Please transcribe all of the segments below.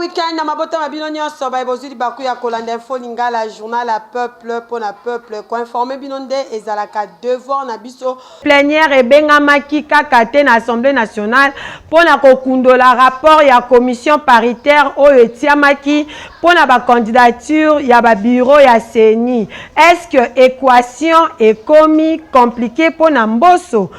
Week-end na mabota ma bino nyonso baye bozwi libaku ya kolanda Info Lingala, journal ya peuple mpo na peuple. Koinforme bino nde ezalaka devoir na biso. Plenière ebengamaki kaka te na Assemblee nationale mpo na kokundola rapport ya commission paritaire oyo etiamaki mpo na ba candidatures ya ba bureaux ya ceni. Est-ce que equation ekomi compliquee mpo na Mboso?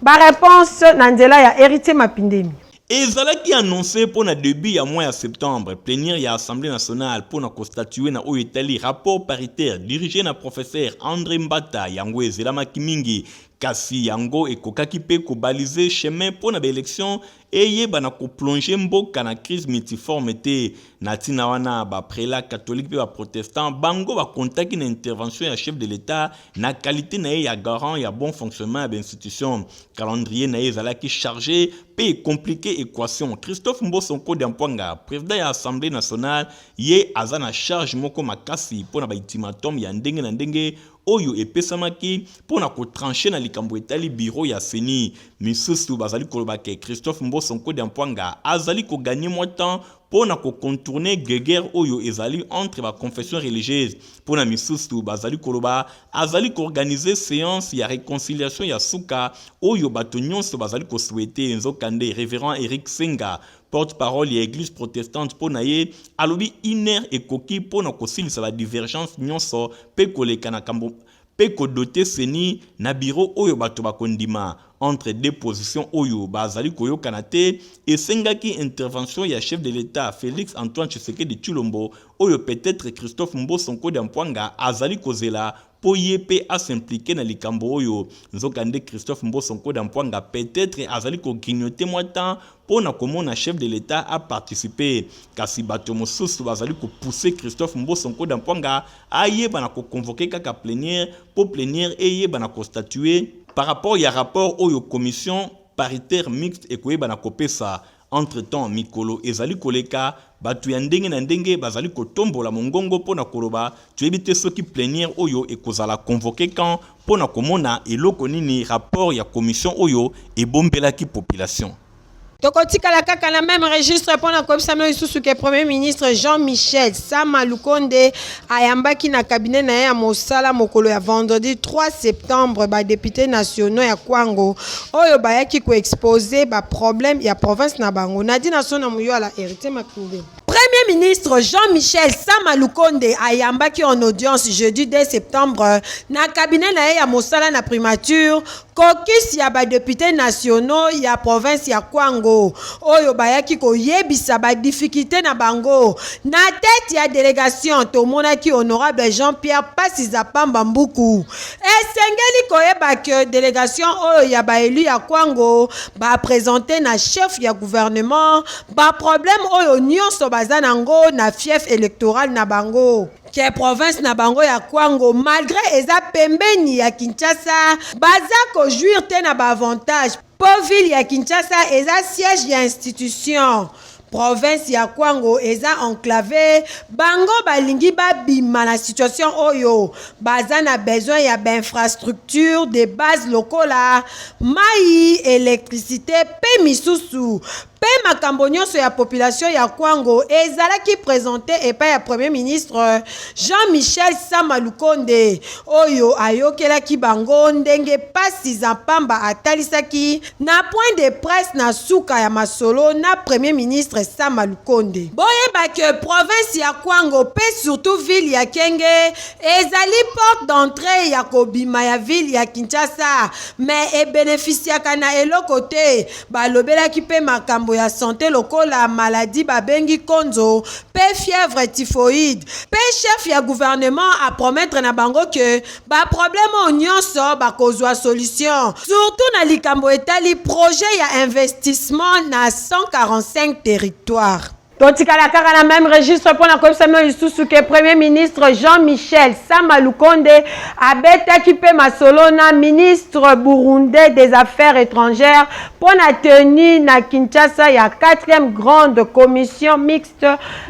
Ba reponses na nzela ya Heritier Mapindemi. Ezalaki annonce mpo na debut ya mois ya septembre, plenière ya Assemblee nationale mpo na ko statuer na oyo etali rapport paritaire dirige na professeur Andre Mbata, yango ezelamaki mingi. Kasi yango ekokaki mpe ko baliser chemin mpo na ba elections eyeba na ko plonger mboka na crise multiforme te. Na ntina wana, ba prelats catholiques mpe ba protestants bango ba comptaki na intervention ya chef de l'Etat na qualite na ye ya garant ya bon fonctionnement ya ba institutions. Calendrier na ye ezalaki charge mpe e compliquer equation. Christophe Mboso Nkodia Mpuanga, president ya Assemblee nationale, ye aza na charge moko makasi mpo na ba ultimatums ya ndenge na ndenge oyo epesamaki mpo na ko trancher na likambo etali bureau ya ceni. Misusu bazali koloba ke Christophe Mboso Nkodia Mpuanga azali ko gagner mwa temps mpo na ko contourner gueguerre oyo ezali entre ba confessions religieuses. Mpo na misusu bazali koloba azali ko organiser seance ya reconciliation ya suka oyo bato nyonso bazali ko souhaiter. Nzokande Reverend Eric Senga, porte-parole ya eglise protestante mpo na ye alobi une heure ekoki mpo na kosilisa ba divergences nyonso mpe koleka na kambo mpe ko doter ceni na bureau oyo bato bakondima. Entre deux positions oyo bazali koyokana te, esengaki intervention ya chef de l'Etat Felix Antoine Tshisekedi Tshilombo oyo peut-etre Christophe Mboso Nkodia Mpuanga azali kozela mpo ye mpe a s'impliquer na likambo oyo. Nzokande Christophe Mboso Nkodia Mpuanga peut-etre azali ko grignoter mwa temps mpo na komona chef de l'Etat a participer. Kasi bato mosusu bazali ko pousser Christophe Mboso Nkodia Mpuanga ayeba na ko convoquer kaka plenière mpo plenière eyeba na ko statuer par rapport ya rapport oyo commission paritaire mixte ekoyeba na kopesa. Entre temps, mikolo ezali koleka, bato ya ndenge na ndenge bazali kotombola mongongo mpo na koloba, toyebi te soki plenière oyo ekozala convoquer quand mpo na komona eloko nini rapport ya commission oyo ebombelaki population. Tokotikala kaka na meme registre mpo na koyebisa bino lisusu ke Premier ministre Jean-Michel Sama Lukonde ayambaki na cabinet na ye ya mosala mokolo ya vendredi 3 septembre ba deputes nationaux ya Kwango oyo bayaki ko exposer ba problèmes ya province na bango. Nadine Sona Muyuala, Heritier Makunde. Premier ministre Jean-Michel Sama Lukonde ayambaki en audience jeudi 2 septembre na cabinet na ye ya mosala na primature caucus ya ba deputes nationaux ya province ya Kwango oyo bayaki koyebisa ba difficultes na bango. Na tete ya delegation tomonaki honorable Jean-Pierre Pasiza Pamba Mbuku. Esengeli koyeba que delegation oyo ya ba elus ya Kwango ba presenter na chef ya gouvernement ba problèmes oyo nionso baza nango na fief electoral na bango. Que province na bango ya Kwango malgre eza pembeni ya Kinshasa baza ko jouir te na ba avantages po ville ya Kinshasa eza siège ya institution. Province ya Kwango eza enclave, bango balingi babima na situation oyo, baza na besoin ya ba infrastructures de base lokola mayi, electricite pe misusu. Pe makambo nionso ya population ya Kwango ezalaki presente epai ya Premier ministre Jean-Michel Sama Lukonde oyo ayokelaki bango ndenge pasi Zampamba atalisaki na point de presse na suka ya masolo na Premier ministre Sama Lukonde. Boyeba que province ya Kwango pe surtout ville ya Kenge ezali porte d'entree ya kobima ya ville ya Kinshasa mais e beneficiaka na eloko te. Balobelaki pe makambo ya sante lokola maladie babengi konzo pe fièvre typhoïde pe chef ya gouvernement a promettre na bango que Ba problème oyo nionso bakozua solution surtout na likambo etali projet ya investissement na 145 territoires. Totikala kaka na meme registre mpo na koyebisa bino lisusu ke Premier ministre Jean-Michel Sama Lukonde abetaki mpe masolo na ministre burundais des Affaires etrangères mpo na tenue na Kinshasa ya quatrième grande commission mixte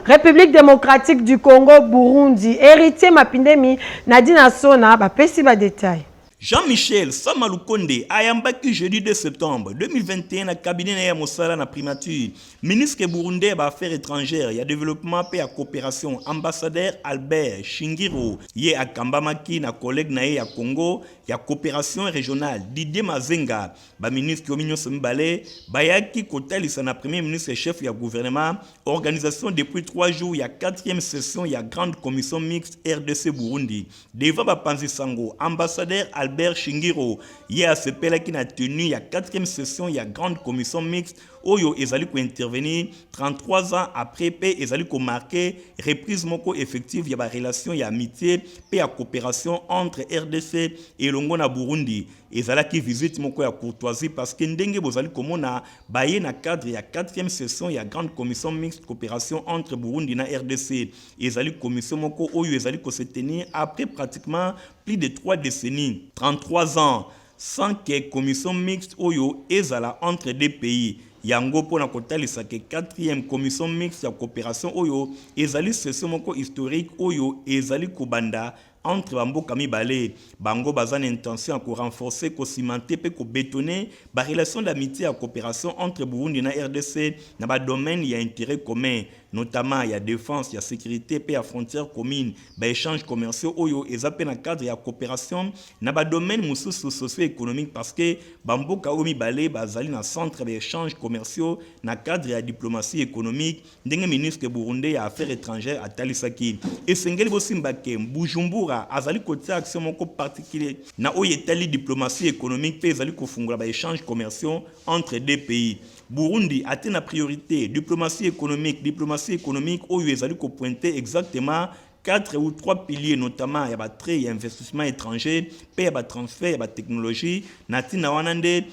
Republique democratique du Congo, Burundi. Heritier Mapindemi, Nadine Sona, bapesi ba détails. Jean-Michel Sama Lukonde ayambaki jeudi 2 septembre 2021 na cabinet na ye ya mosala na primature ministre burundais ya baaffaires étrangères, ya développement mpe ya coopération, ambassadeur Albert Shingiro. Ye akambamaki na collègue na ye ya Congo ya coopération régionale, Didier Mazenga. Baministre oyo nyonso mibale bayaki kotalisa na premier ministre chef ya gouvernement organisation depuis 3 jours ya 4e session ya grande commission mixte RDC Burundi. Devant bapanzi sango, ambassadeur Albert Shingiro ye asepelaki na tenue ya 4e session ya grande commission mixte oyo ezali kointervenir 33 ans après mpe ezali komarquer reprise moko effective ya barelation ya amitié mpe ya coopération entre RDC elongo na Burundi. Ezalaki visite moko ya courtoisie parce que ndenge bozali komona, baye na cadre ya 4e session ya grande commission mixte coopération entre Burundi na RDC. Ezali commission moko oyo ezali kose tenir après pratiquement plus de 3 décennies, 33 ans sans que commission mixte oyo ezala entre deux pays. Yango mpona kotalisa ke 4e commission mixte ya coopération oyo ezali session moko historique oyo ezali kobanda entre bamboka mibale. Bango baza na intention ya korenforcer, kocimenter mpe kobétonner barelation d'amitié ya coopération entre Burundi na RDC na badomaine ya intérêt commun, notamment ya défense, ya sécurité mpe ya frontière commune, baéchange commerciaux oyo eza mpe na cadre ya coopération na badomaine mosusu socio-économique, parce que bamboka oyo mibale bazali na centre baéchange commerciaux na cadre ya diplomatie économique. Ndenge ministre burundais ya affaires étrangères atalisaki, esengeli bosimba ke Bujumbura azali kotia action moko particulier na oyo etali diplomatie économique mpe ezali kofungola baéchange commerciaux entre deux pays. Burundi atie na priorité diplomatie économique, diplomatie économique oyo ezali kopointer exactement quatre ou trois piliers, notamment ya batrait ya investissement étranger mpe ya batransfert ya batechnologie. Na ntina wana nde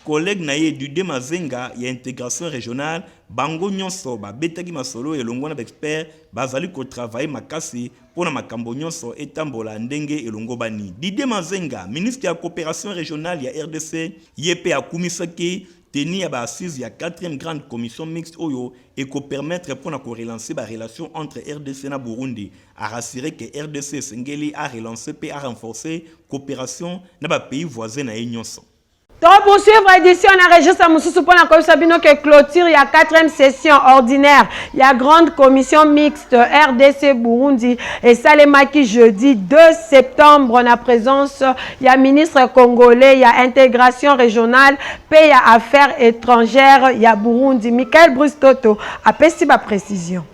collègue na ye Didier Mazenga ya intégration régionale, bango nyonso babetaki masolo elongo na baexpert. Bazali kotravailler makasi mpo na makambo nyonso etambola ndenge elongo bani. Didier Mazenga, ministre ya coopération régionale ya RDC, ye mpe akumisaki tenue ya baassise ya 4e grande commission mixte oyo ekopermettre mpona korelancer barelation entre RDC na Burundi. Arassurer ke RDC esengeli arelancer mpe arenforcer coopération na bapays voisin na ye nyonso. Poursuivre édition na registre mosusu mpona koyebisa bino ke clôture ya 4e session ordinaire ya grande commission mixte RDC Burundi esalemaki jeudi 2 septembre na présence ya ministre congolais ya intégration régionale mpe ya affaires étrangères ya Burundi. Michael Bruce Toto apesi baprécision.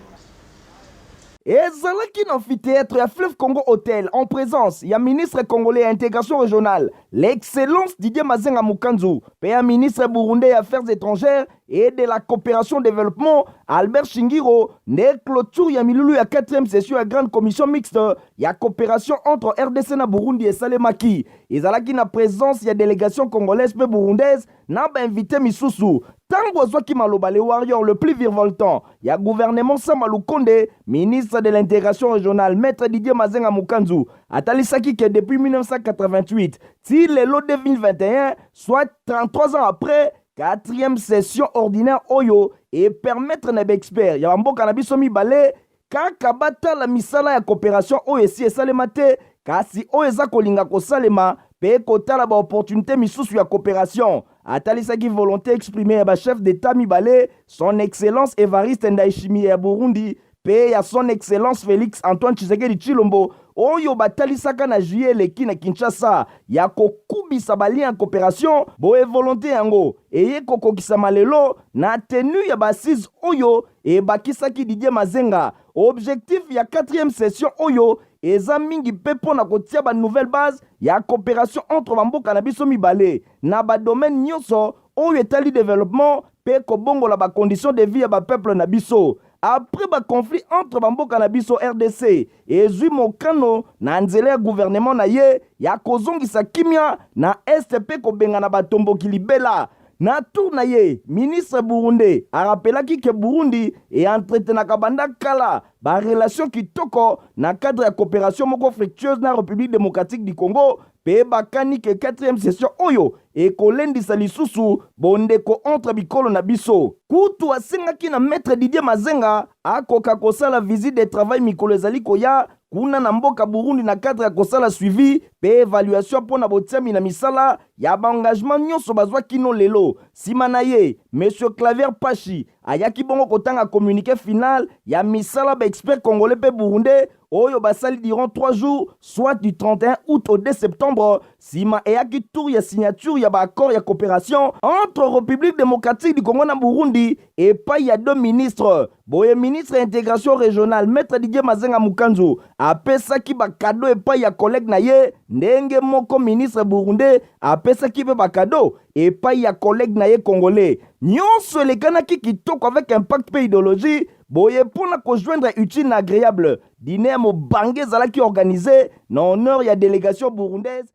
Ezalaki na amphithéâtre ya Fleuve Congo Hotel, en présence ya ministre congolais ya intégration régionale, l'excellence Didier Mazenga Mukanzu, mpe ya ministre burundais ya affaires étrangères et de la coopération développement, Albert Shingiro, nde clôture ya milulu ya 4e session ya grande commission mixte ya coopération entre RDC na Burundi esalemaki. Ezalaki na présence ya délégation congolaise mpe burundaise na bainvité misusu. Ntango azwaki maloba, le warrior le plus virevoltant ya gouvernement Sama Lukonde, ministre de l'intégration régionale, maître Didier Mazenga Mukanzu, atalisaki ke depuis 1988 ti lelo 2021, soit 33 ans après, quatrième session ordinaire oyo epermettre na baexpert ya bamboka na biso mibale kaka batala misala ya coopération oyo esi esalema te, kasi oyo eza kolinga kosalema, mpe kotala baopportunité misusu ya coopération. Atalisaki volonté exprimée ya bachef d'état mibale, son excellence Evariste Ndayishimiye ya Burundi mpe ya son excellence Félix Antoine Tshisekedi Tshilombo, oyo batalisaka na juillet eleki na Kinshasa, ya kokubisa balien ya coopération. Boye volonté yango eye kokokisama lelo na tenue ya baassise oyo. Ebakisaki Didier Mazenga, objectif ya 4e session oyo eza mingi mpe mpo na kotia banouvelle base ya coopération entre bamboka na biso mibale na badomaine nyonso oyo etali développement mpe kobongola bacondition de vie ya bapeuple na biso. Après baconflit entre bamboka na biso, RDC ezwi mokano na nzela ya gouvernement na ye ya kozongisa kimia na este mpe kobengana batomboki libela. Na tour na ye, ministre burundais arapelaki ke Burundi eentretenaka banda kala barelation kitoko na cadre ya coopération moko fructueuse na République démocratique du Congo, mpe bakani ke 4e session oyo ekolendisa lisusu bondeko entre bikolo na biso. Kutu asengaki na maître Didier Mazenga akoka kosala visite de travail mikolo ezali koya. kuna na mboka Burundi na cadre ya kosala suivi pe evaluation mpo na botiami na misala ya ba engagement nyonso bazwa kino lelo. Sima na ye, Monsieur Claver Pashi ayaki bongo kotanga communiqué final ya misala ba experts congolais pe burundais oyo basali durant 3 jours, soit du 31 août au 2 septembre. Sima eyaki tour ya signature ya ba accords ya cooperation entre Republique democratique du Congo na Burundi epai ya deux ministres. Boye ministre ya intégration régionale Maître Didier Mazenga Mukanzu apesaki ba cadeaux epai ya collègue na ye, ndenge moko ministre burundais apesaki mpe ba cadeaux epai ya collègue na ye congolais. Nyonso elekanaki kitoko avec impact mpe idéologie. Boye mpo na kojoindre utile na agréable, dîner ya mobange ezalaki organisé na honneur ya délégation burundaise.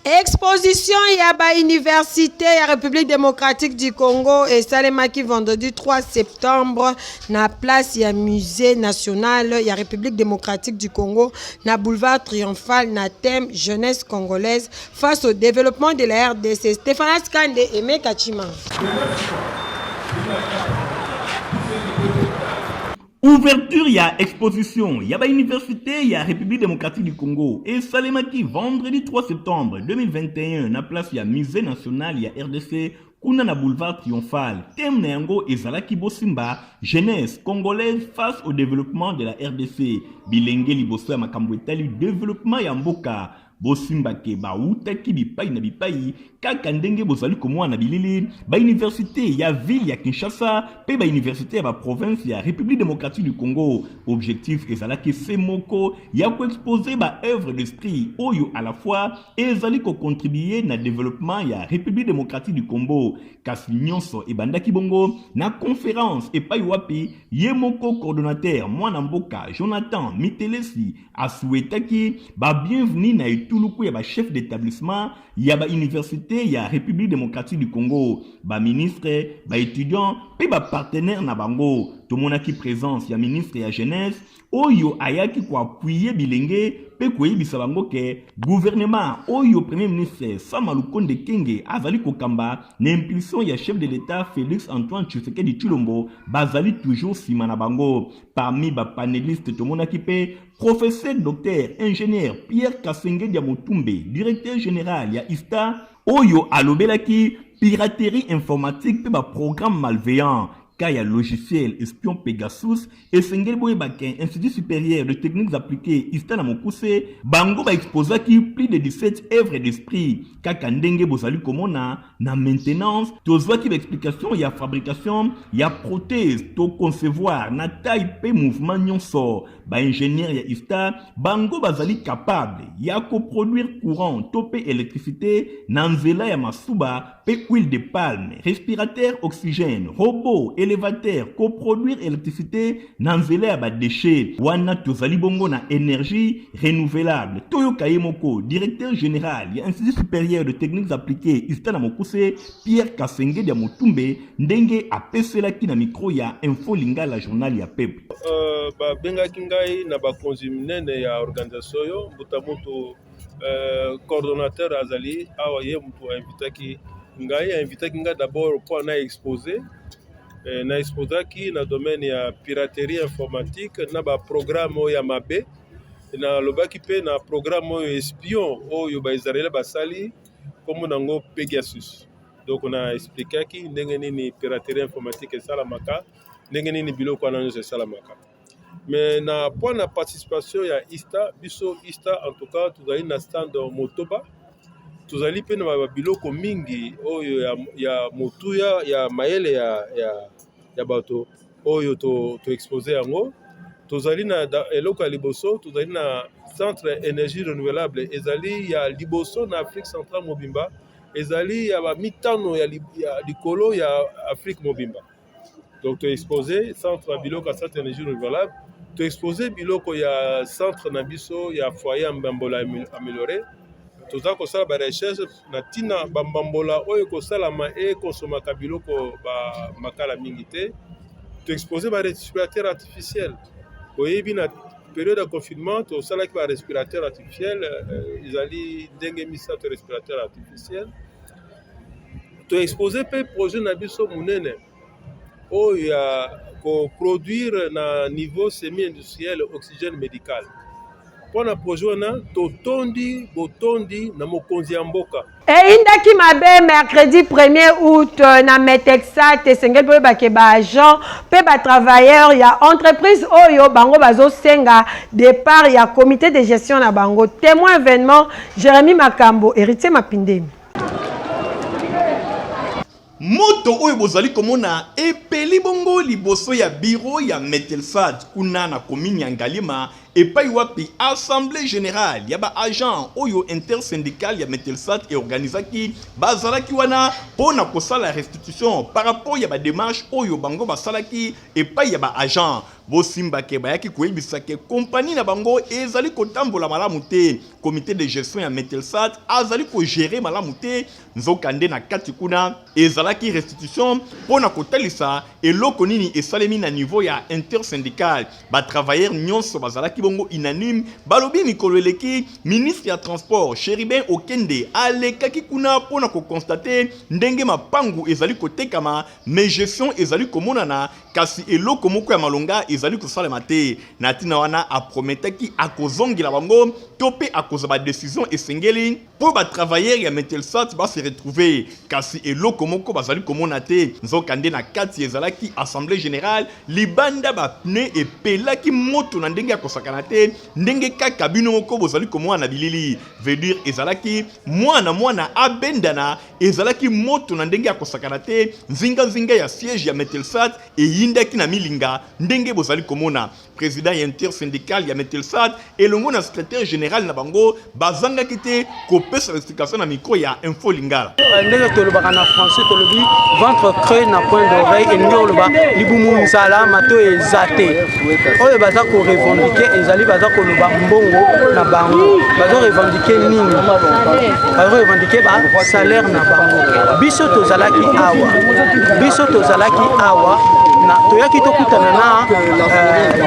Exposition ya ba université ya République démocratique du Congo esalemaki vendredi 3 septembre na place ya Musée national ya République démocratique du Congo na boulevard Triomphal na thème Jeunesse congolaise face au développement de la RDC. Stéphanas Kande Aimé Kachima. Ouverture ya exposition ya ba université ya République démocratique du Congo esalemaki vendredi 3 septembre 2021 na place ya Musée national ya RDC kuna na boulevard Triomphal. Thème na yango ezalaki bosimba jeunesse congolaise face au développement de la RDC, bilenge liboso ya makambo etali développement ya mboka. Bosimba ke bawutaki bipai na bipai kaka ndenge bozali komona na bilili, bauniversité ya ville ya Kinshasa mpe bauniversité ya baprovince ya République démocratique du Congo. Objectif ezalaki se moko ya koexpose baœuvre d'esprit oyo à la fois ezali kocontribue na développement ya République démocratique du Congo. Kasi nyonso ebandaki bongo na conférence epai wapi ye moko coordonnateur mwana mboka Jonathan Mitelesi asouhaitaki ba bienvenue na etuluku ya ba chef d'établissement ya ba université ya République démocratique du Congo, ba ministre, ba étudiants pe ba partenaire na bango. Tomonaki présence ya ministre ya jeunesse oyo ayaki koappuyer bilenge pe koyebisa bango ke gouvernement oyo premier ministre Sama Lukonde Kenge azali kokamba na impulsion ya chef de l'État Félix Antoine Tshisekedi Tshilombo bazali toujours sima na bango. Parmi ba panélistes tomonaki pe professeur docteur ingénieur Pierre Kasenge Diamotumbe, directeur général ya ISTA, oyo alobelaki piraterie informatique pe ba programme malveillant ka ya logiciel espion Pegasus. Esengeli boyeba ke Institut supérieur de techniques appliquées ISTA na mokuse bango baexposaki plus de 17 œuvres d'esprit kaka ndenge bozali komona. Na maintenance tozwaki baexplication ya fabrication ya prothèse to concevoir na taille pe mouvement nyonso. Baingénieur ya ISTA bango bazali capable ya koproduire courant to pe électricité na nzela ya masuba pe huile de palme, respirateur oxygène, robot, élévateur, koproduire électricité na nzela ya badéchet. Wana tozali bongo na énergie renouvelable. Toyoka ye moko directeur général ya Institut supérieur de techniques appliquées ISTA na mokuse Pierre Kasenge ya Motumbe ndenge apeselaki na micro ya Info Lingala, journal ya peuple. Babengaki ngai na bakonzi minene ya organisation oyo, mbuta mutu coordonnateur azali awa, ye mutu ainvitaki ngai. Ainvitaki ngai d'abord mpo na exposé. Na exposaki na domaine ya piraterie informatique na baprogramme oyo ya mabe. Nalobaki mpe na programme oyo espion oyo baisraele basali, nkombo nango Pegasus. Donc na expliquaki ndenge nini piraterie informatique esalamaka, ndenge nini biloko wana nyonso esalamaka. Mais na point na participation ya ISTA, biso ISTA en tout cas tozali na stand motoba, tozali mpe na biloko mingi oyo ya motuya ya mayele ya bato oyo toexpose to yango. Tozali na eloko ya liboso, tozali na centre énergie renouvelable, ezali ya liboso na Afrique centrale mobimba, ezali ya bamitano ya likolo ya Afrique mobimba. Donc toexpose centre ya biloko ya centre énergie renouvelable, toexpose biloko ya centre na biso ya foyer ya mbambola amélioré. Toza kosala barecherche na ntina bambambola oyo ekosalama ekonsomaka biloko bamakala mingi te. Toexpose barespirateur artificiel. Boyebi, na période ya confinement tosalaki barespirateur artificiel, ezali ndenge misato respirateur artificiel. Toexpose mpe projet na biso monene oyo ya ko produire na niveau semi industriel oxygène médical. Mpo na projet wana totondi botondi na mokonzi ya mboka. Eyindaki mabe mercredi 1er août na Metexat. Esengeli boyeba ke ba agents pe ba travailleurs ya entreprise oyo bango bazosenga départ ya comité de gestion na bango. Témoin événement Jérémie Makambo, Héritier Mapindemi. Moto oyo bozali komona epeli bongo liboso ya biro ya Metelsat kuna na commune ya Ngaliema, epai wapi assemblée générale ya ba agents oyo intersyndicale ya Metelsat eorganizaki bazalaki wana mpo na kosala restitution par rapport ya ba démarche oyo bango basalaki epai ya ba agents. Bosimba ke bayaki koyebisa ke compagnie na bango ezali kotambola malamu te, comité de gestion ya Metelsat azali kogere malamu te. Nzokande na kati kuna ezalaki restitution mpo na kotalisa eloko nini esalemi na niveau ya intersyndical. Ba travailleurs nyonso bazalaki bongo unanime, balobi mikolo eleki ministre ya transport Cherubin Okende alekaki kuna mpo na koconstater ndenge mapangu ezali kotekama, mais gestion ezali komonana kasi eloko moko ya malonga ezali kosalema te. Na ntina wana aprometaki akozongela bango to mpe akozwa ba decision esengeli mpo ba travailleurs ya Metelsat ba se retrouver, kasi eloko moko bazali komona te. Nzokande na kati ezalaki assemblée générale, libanda ba pneus epelaki moto na ndenge ya kosakana te, ndenge kaka bino moko bozali komona na bilili. Veut dire ezalaki mwana mwana abendana, ezalaki moto na ndenge ya kosakana te. Nzinga nzinga ya siège ya Metelsat eyindaki na milinga ndenge bozali komona. President ya intersyndical ya Metelsat elongo na secrétaire général na bango bazangaki te kopesa explication na micro ya Info Lingala. Ndenge tolobaka na français, tolobi ventre creux na point d'oreille, elingi koloba libumu nzala, matoyi eza te. Oyo baza korevendiquer ezali, baza koloba mbongo na bango. Bazo revendiquer nini? Bazo revendiquer basalaire na bango. Biso tozalaki awa, biso tozalaki awa na toyaki tokutana na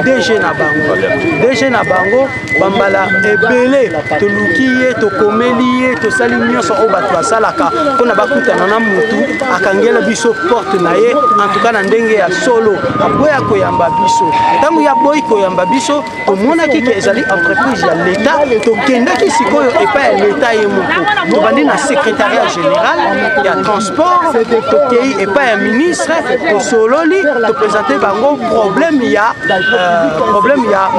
DG na bango. DG na bango, bambala ebele toluki ye, tokomeli ye, tosali nyonso oyo bato basalaka mpona bakutana na mutu. Akangela biso porte na ye. En tout cas, na ndenge ya solo, aboya koyamba biso. Ntango ya boyi koyamba biso, tomonaki ke ezali entreprise ya leta. Tokendaki sikoyo epai ya leta ye moko. Tobandi na secrétariat général ya transport, tokei epai ya ministre, tosololi, toprésente bango problème ya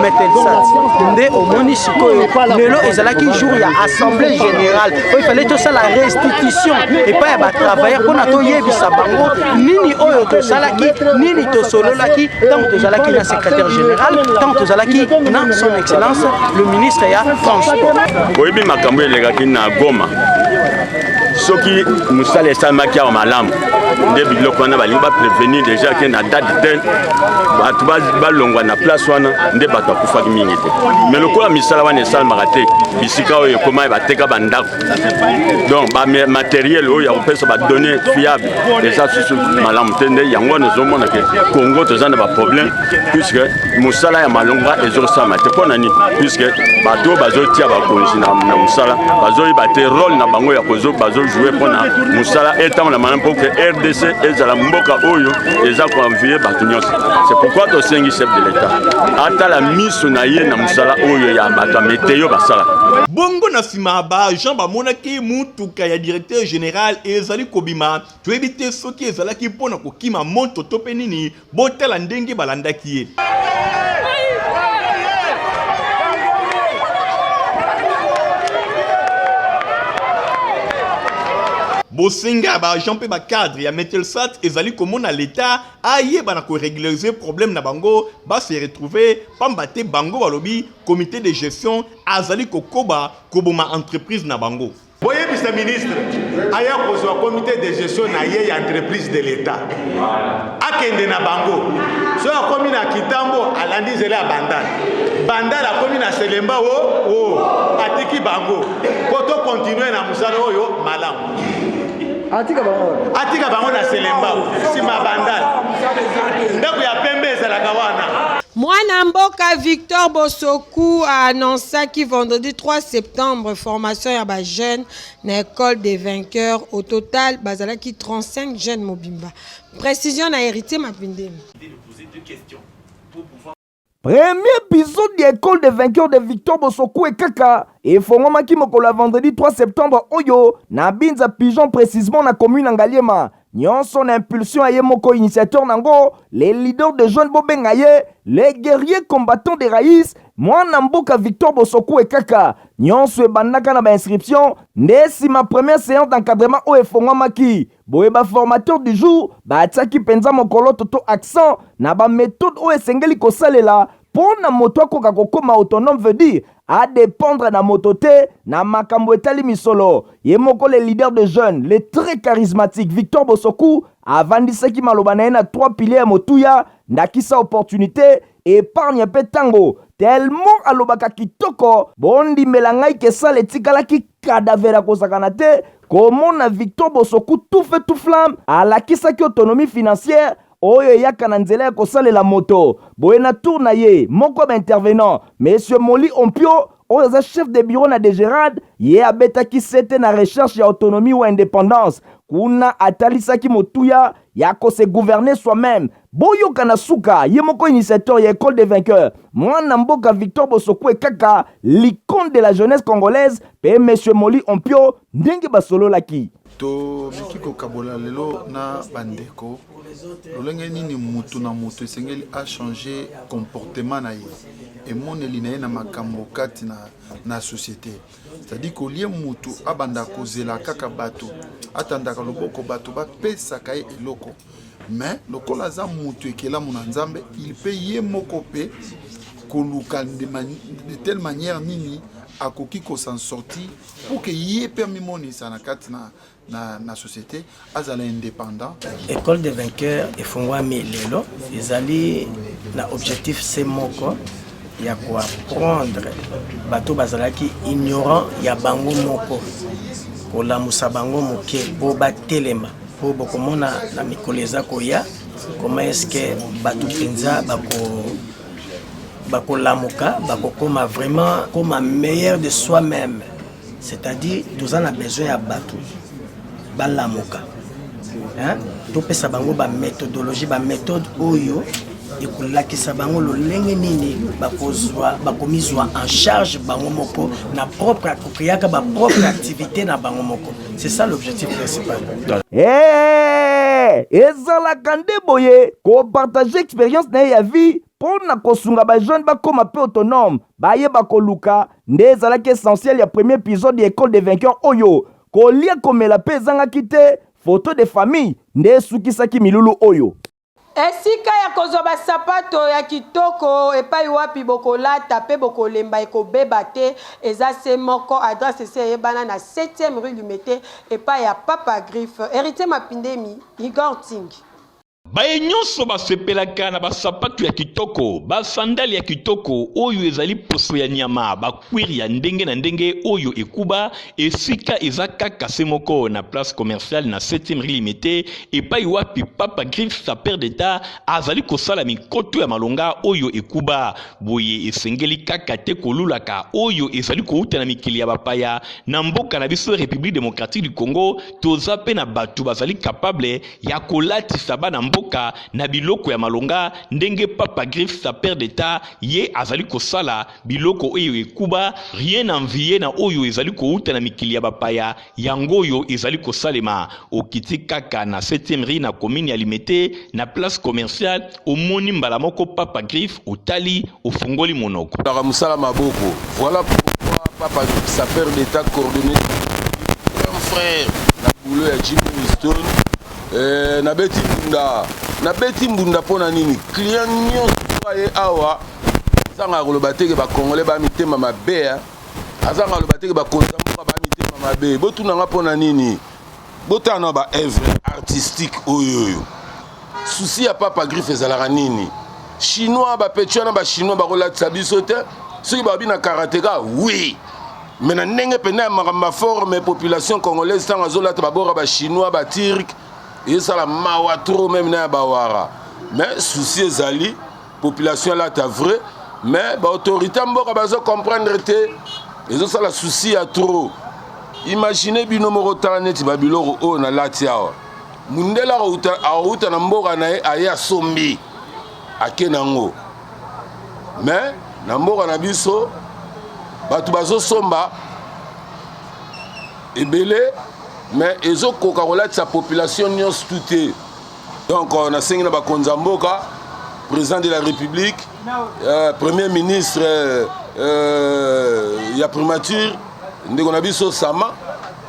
Metelsat. Nde omoni sikoyo lelo ezalaki jour ya assemblée générale oyo ifale tosala restitution epai ya batravailleur mpona toyebisa bango nini oyo tosalaki, nini tosololaki ntango tozalaki na secrétaire général, ntango tozalaki na son excellence le ministre ya transport. Oyebi makambo elekaki na Goma. Soki mosala esalemaki awa malamu, nde biloko wana balingi baprévenir déjà ke na date tel bato balongwa na place wana, nde bato akufaki mingi te. Mais lokola misala wana esalemaka te, bisika oyo ekoma bateka bandako, donc bamatériel oyo ya kopesa badonnées fiable eza susu malamu te. Nde yango wana ezomona ke Congo toza na baproblème, puisque mosala ya malonga ezosalama te. Mpo na nini? Puisque bato oyo bazotia bakonzi na mosala bazoyeba te rôle na bango ya bazojouer mpona mosala etambola malamu, mpo ke RDC ezala mboka oyo eza koenvier bato nyonso. C'est pourquoi tosengi chef de l'État atala miso na ye na mosala oyo ya bato ya météo basalaka. Bongo na nsima baagent bamonaki mutuka ya directeur général ezali kobima. Toyebi te soki ezalaki mpo na kokima moto to mpe nini. Botala ndenge balandaki ye. Bosenga ya baagent mpe bacadre ya Metelsat ezali komona leta ayeba na korégulariser problème na bango, base retrouver, pamba te bango balobi comité de gestion azali kokoba koboma entreprise na bango. Boyebisa ministre aya kozwa comité de gestion na ye ya entreprise de l'État, akende na bango. Soki akomi na Kitambo, alandi nzela ya Bandal. Bandal, akomi na Selemba o o atiki bango po tocontinuer na mosala oyo malamu. Atika bango. Atika bango na Selemba, nsima Bandal, ndako ya pembe ezalaka wana. Mwana mboka Victor Bosoku a annoncé vendredi 3 septembre formation ya ba jeunes na école des vainqueurs. Au total bazalaki 35 jeunes mobimba. Précision na Héritier Mapindemi. Premier épisode ya Ecole des vainqueurs de Victor Bosokue kaka efongwamaki mokolo ya vendredi 3 septembre oyo na Binza Pigeon précisément na commune ya Ngaliema. Nyonso na impulsion ya ye moko initiateur nango, les leaders de jeunes bobenga ye les guerriers combattants de raïs, mwana mboka Victor Bosokue kaka. Nyonso ebandaka na bainscription nde nsima première séance d'encadrement oyo efongwamaki. Boye baformateur du jour batiaki mpenza mokoloto to accent na baméthode oyo esengeli kosalela mpo na moto akoka kokóma autonome, veut dire adépendre na moto te na makambo etali misolo. Ye moko le leader de jeunes, le très charismatique Victor Bosoku, avandisaki maloba na ye na trois piliers ya motuya, ndakisa opportunité, épargne mpe ntango. Tellement alobaka kitoko, bondimela ngai ke salle etikalaki cadavre ya kozakana te komona Victor Bosoku tout feu tout flamme alakisaki autonomie financière oyo eyaka na nzela ya kosalela moto. Boye na tour na ye moko ya baintervenant, monsieur Moli Ompio, oyo aza chef de bureau na DGRAD, ye abetaki sete na recherche ya autonomie ou indépendance. Kuna atalisaki motuya ya kose gouverner soi-même. Boyoka na suka ye moko initiateur ya École des vainqueurs, mwana mboka Victor Bosokue kaka, l'icône de la jeunesse congolaise, mpe monsieur Moli Ompio ndenge basololaki. Tomeki kokabola lelo na bandeko lolenge nini mutu na moto esengeli achange comportement na ye, emoneli na ye na makambo kati na société, c'est-à-dire kolie mutu abanda kozela kaka bato, atandaka loboko bato bapesaka ye eloko. Mais lokola aza mutu ekelamu na Nzambe, il peut ye moko mpe koluka de telle manière nini akoki kosan sortir pour que ye mpe amimonisa na kati na société, azala indépendant. École de vainqueur efungwami lelo ezali na objectif se moko ya koapprendre bato bazalaki ignorant ya bango moko, kolamusa bango moke mpo batelema, mpo bokomona na mikolo eza koya comment est-ce que bato mpenza bakolamuka, bakokoma vraiment koma meilleur de soi-même. C'est-à-dire toza na besoin ya bato balamuka, hein? Topesa bango baméthodologie, baméthode oyo ekolakisa bango lolenge nini bakozwa, bakomizwa en charge bango moko na propre kokreaka bapropre activité na bango moko. C'est ça l'objectif principal. Hey, ezalaka nde boye kopartage expérience na ye ya vie mpo na kosunga bajeune bakóma mpe autonome, bayeba koluka nde ezalaki essentiel ya premier épisode ya École des vainqueurs oyo. Kolia komela mpe ezangaki te. Photo de famille nde esukisaki milulu oyo. Esika ya kozwa basapato ya kitoko epai wapi bokolata mpe bokolemba, ekobeba te, eza se moko. Adresse esi eyebana na 7e rue Limete, epai ya Papa Griffe, Héritier Mapindemi, Igor Ting. Baye nyonso basepelaka na basapato ya kitoko, basandale ya kitoko oyo ezali poso ya nyama, bacuir ya ndenge na ndenge oyo ekuba, esika eza kaka se moko na place commerciale na 7e rue Limete, epai wapi Papa Griffe, sapeur d'État, azali kosala mikoto ya malonga oyo ekuba. Boye esengeli kaka te kolulaka oyo ezali kouta na mikili ya bapaya. Na mboka na biso République démocratique du Congo, toza mpe na bato bazali capable ya kolatisa bana mboka na biloko ya malonga ndenge Papa Griffe, sapeur d'État, ye azali kosala biloko oyo ekuba, rien envie na oyo ezali kouta na mikili ya bapaya. Yango oyo ezali kosalema, okiti kaka na 7e rue na commune ya Limete, na place commerciale, omoni mbala moko Papa Griffe, otali, ofungoli monoko. Mosala maboko, voilà pourquoi Papa Griffe, sapeur d'État, coordonné grand frère na boulot ya Jimmy Winston. Nabeti mbunda, nabeti mbunda mpo na nini? Client nyonso aye awa azanga koloba teke bacongolais ba mitema mabe, azanga koloba teke bakonzi ya mboka ba mitema mabe. Botunanga mpo na nini? Botala na baœuvre artistique oyo. Oyo souci ya Papa Griffe ezalaka nini? Chinois bapeti wana, bachinois bakolatisa biso te. Soki babi na karateka, oui, mais na ndenge mpenza ya makambo baforme population congolaise, ntango azolata babora bachinois, baturc, ezosala mawa trop, même na ya bawara. Mais souci ezali population alata vrai, mais baautorité ya mboka bazocomprendre te, ezosala souci ya trop. Imagine bino moko, tala neti babiloko oyo nalati awa. Mundele akouta na mboka na ye, aye asombi. ake nango mais na mboka na biso bato bazosomba ebele mais ezokoka kolatisa population nyonso tu te. Donc euh, nasengi na bakonzi ya mboka, président de la république, euh, premier ministre euh, euh, ya primature, ndeko na biso Sama,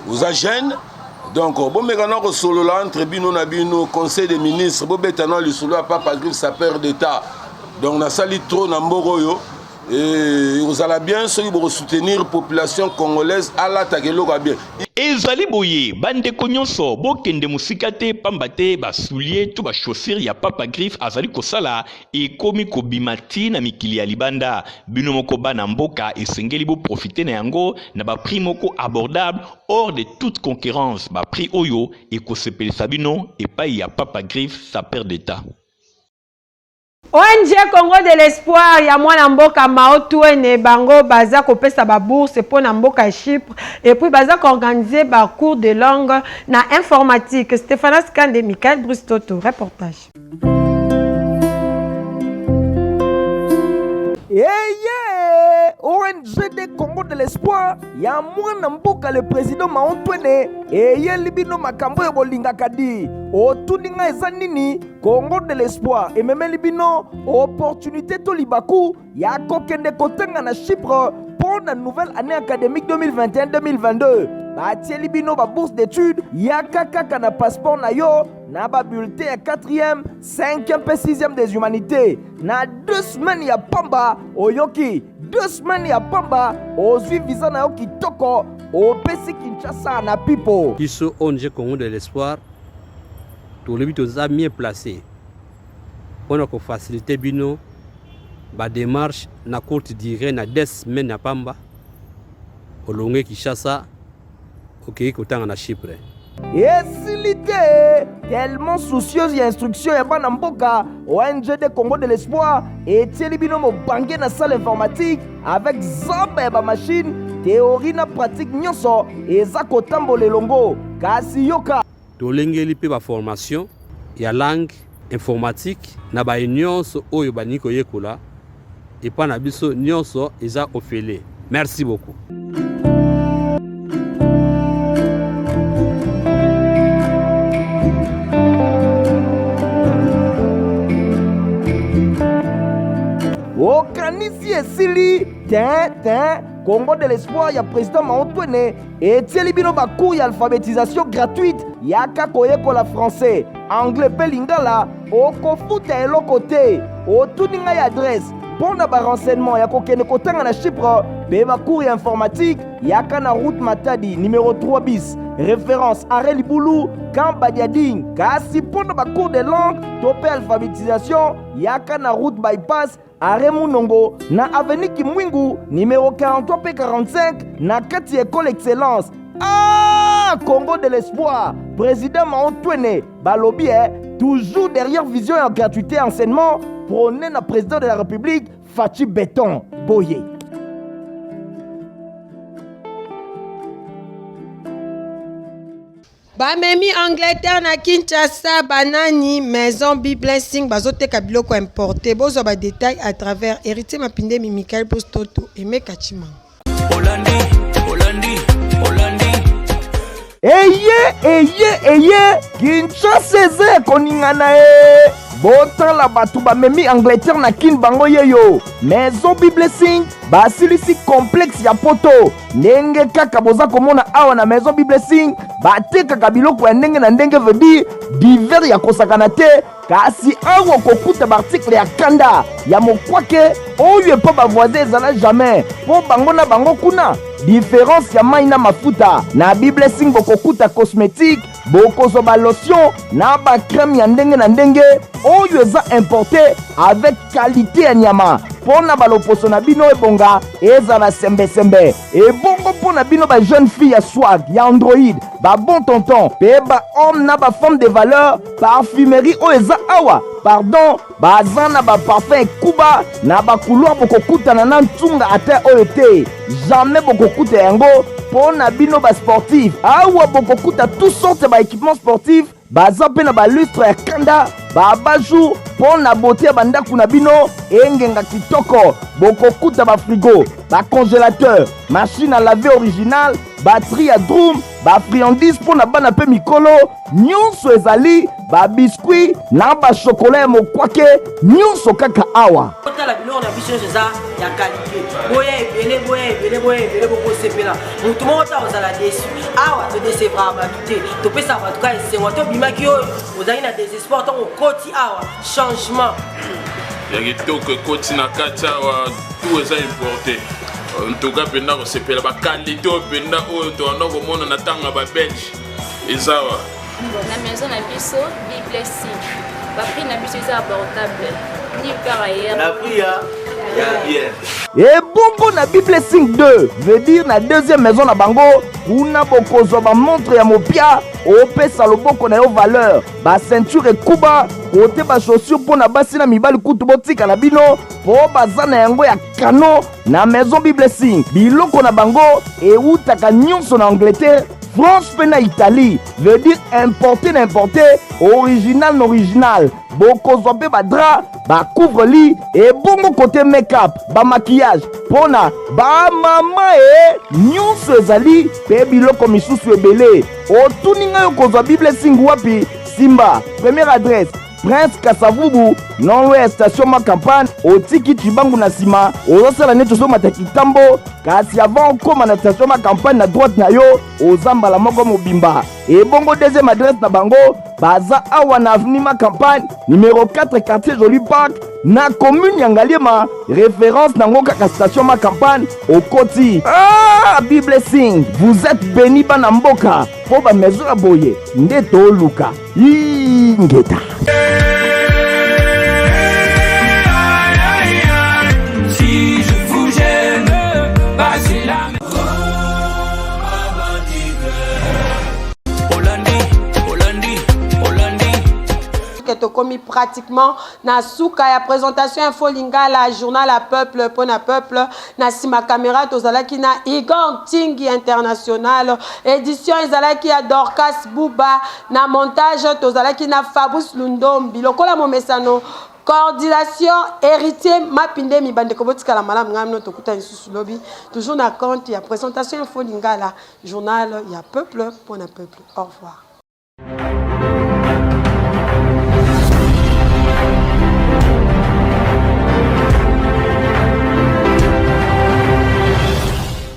oza jeune, donc bomeka na kosolola entre bino na bino, conseil des ministres, bobeta na lisolo ya papa Griffe sapeur d'état. Donc nasali trop na mboka oyo, ekozala bien soki bokosoutenir population congolaise alataka eloko ya bien. Ezali boye bandeko nyonso, bokende mosika te, pamba te ba souliers to ba chaussures ya Papa Griffe azali kosala ekomi kobima ti na mikili ya libanda. Bino moko bana mboka esengeli bo profiter na yango na ba prix moko abordable hors de toute concurrence, ba prix oyo ekosepelisa bino epayi ya Papa Griffe sapeur d'Etat. ONG Congo de l'espoir ya mwana mboka Mao Tuene, bango baza kopesa ba bourse mpo na mboka ya Chypre et puis baza koorganiser ba cours de langue na informatique. Stephanas Kande, Michael Brustoto, reportage. Eye ONG de Congo de l'espoir ya mwana mboka le président Mao Tuene eyeli bino makambo oyo bolingaka di. Otuni nga eza nini? Congo de l'espoir ememeli bino opportunité to libaku ya kokende kotanga na Chypre mpo na nouvelle année académique 2021-2022. Batieli bino ba bourse d'études, yaka kaka na passeport na yo na ba bulletin ya 4e, 5e mpe 6e des humanités na 2 semaines ya pamba. Oyoki, 2 semaines ya pamba, ozwi visa na yo kitoko, opesi Kinshasa na pipo. Biso ONG Congo de l'espoir tolobi toza mieux placé pona ko faciliter bino ba demarche na courte durée, na 2 semaines ya pamba olongue Kinshasa okei kotanga na Chypre. Esili te, tellement soucieuse ya instruction ya bana mboka, ONG de Congo de l'espoir etieli bino mobange na salle informatique avec zamba ya bamashine, théorie na pratique nyonso eza kotambola elongo. Kasi yoka, Tolengeli mpe ba formation ya langue informatique na baye nionso oyo balingi koyekola epa na biso, nionso eza ofele. Merci beaucoup. Okanisi esili te te. Congo de l'espoir ya président Mao Twene etieli bino ba cours ya alphabetisation gratuite. Yaka koyekola français, anglais mpe lingala, okofuta eloko te. Otuni ngai adresse mpo na ba renseignement ya kokende kotanga na Chypre mpe ba cours ya informatique, yaka na route Matadi numéro 3 bis, référence arrêt Libulu, camp Badiading. Kasi mpo na ba cours de langue to mpe alphabetisation, yaka na route bypass Arrêt Munongo na avenue Kimwingu numéro 43 pe 45 na kati ya école Excellence. Ah, Congo de l'espoir, président Mao Twene balobi eh, toujours derrière vision ya gratuité enseignement prôné na président de la République Fatshi Béton Boye. Bamemi Angleterre na Kinshasa banani Maison B Blessing bazoteka biloko importe. Bozwa ba détails à travers Héritier Mapindemi, Michael Postoto et Meka Chimanga. Olandi, Olandi, Olandi. Eye, eye, eye, Kinshasa eza ya koningana e. Botala bato bamemi Angleterre na Kin bango yeyo. Maison B Blessing basilisi complexe ya poto. Ndenge kaka boza komona awa na Maison Biblessing, batekaka biloko ya ndenge na ndenge, veut dire divers ya kosakana te. Kasi awa okokuta baartikle ya kanda ya mokwake oyo epa bavoisin ezala jamais mpo bango na bango kuna diference ya mai na mafuta. Na Biblessing bokokuta cosmetique, bokozwa ba lotion na ba crème ya ndenge na ndenge oyo eza importe avec qualité ya nyama mpo na baloposo na bino ebonga ezala sembesembe. Ebongo mpo na bino ba jeune fille ya swag ya android, ba bon tonton mpe ba homme na ba femme de valeur, parfumerie oyo eza awa, pardon, baza na ba parfum ekuba na ba couloir, bokokutana na ntunga ata oyo te, jamais bokokuta yango. Mpo na bino ba sportif, awa bokokuta toutes sortes ya ba équipement sportif. Baza mpe na balustre ya kanda, ba abat-jour mpo na beauté ya bandako na bino engenga kitoko. Bokokuta ba frigo, ba congélateur, machine à laver original, batterie ya drum, ba friandise mpo na bana mpe mikolo, nyonso ezali ba biscuit na ba chocolat ya mokwake, nyonso kaka awa. Botala biloko na biso nyonso eza ya qualité. Boya ebele, boya ebele, boya ebele, bokosepela. Moto moko ta kozala deçu. Awa to decevraka bato te, topesaka bato kaka esengo. Ata obimaki oyo ozalaki na desespoir, ntango okoti awa changement ya kitoko ekoti na kati awa, tout eza importe. En tout cas mpenza kosepela bakalite oyo mpenza oyo tobanda komona na ntango ya babelge eza awa na maison na biso. Biblessing, baprix na biso eza abordable nulle part ailleurs. Na prix ya bien. Ebongo na Biblessing 2, veut dire na deuxième maison na bango, kuna bokozwa bamontre ya mopia opesa loboko na yo valeur, baceinture ekuba kote, bachaussure mpo na basi na mibali. Kutu botika na bino mpo baza na yango ya kano na maison Biblessing. Biloko na bango ewutaka nyonso na Angleterre, France mpe na Italie, veut dire importé na importé, original na original. Bokozwa mpe badrap, bacouvre-lit. Ebongo kote make-up, bamaquillage mpo na bamama e nyonso ezali, mpe biloko misusu ebele. Otuni ngai, okozwa Biblessing wapi? Simba première adresse: Prince Kasavubu, non loin ya station Ma Campagne. Otiki Cibangu na nsima, ozosala neti ozomata Kitambo, kasi avant okóma na station Ma Campagne, na droite na yo oza mbala moko mobimba. Ebongo deuxième adresse na bango, baza awa na avenue Ma Campagne numéro 4, quartier Joli Park, na commune ya Ngaliema. Référence nango kaka station Ma Campagne, okoti. Ah, Biblessing, vous êtes béni, bana mboka, mpo bamaison ya boye nde toluka. Ingeta. Si je vous gêne, passez la Olandi, Olandi, Olandi. Ke tokomi pratiquement na suka ya présentation Info Lingala, journal à peuple mpo na peuple. Na nsima caméra tozalaki na Igor Ntingi International, édition ezalaki ya Dorcas Buba, na montage tozalaki na Fabrice Lundombi. Lokola momesano, coordination Héritier Mapindemi. Bandeko, botikala malamu. Ngai bino tokuta lisusu lobi, toujours na compte ya présentation Info Lingala, journal ya peuple mpo na peuple. Au revoir.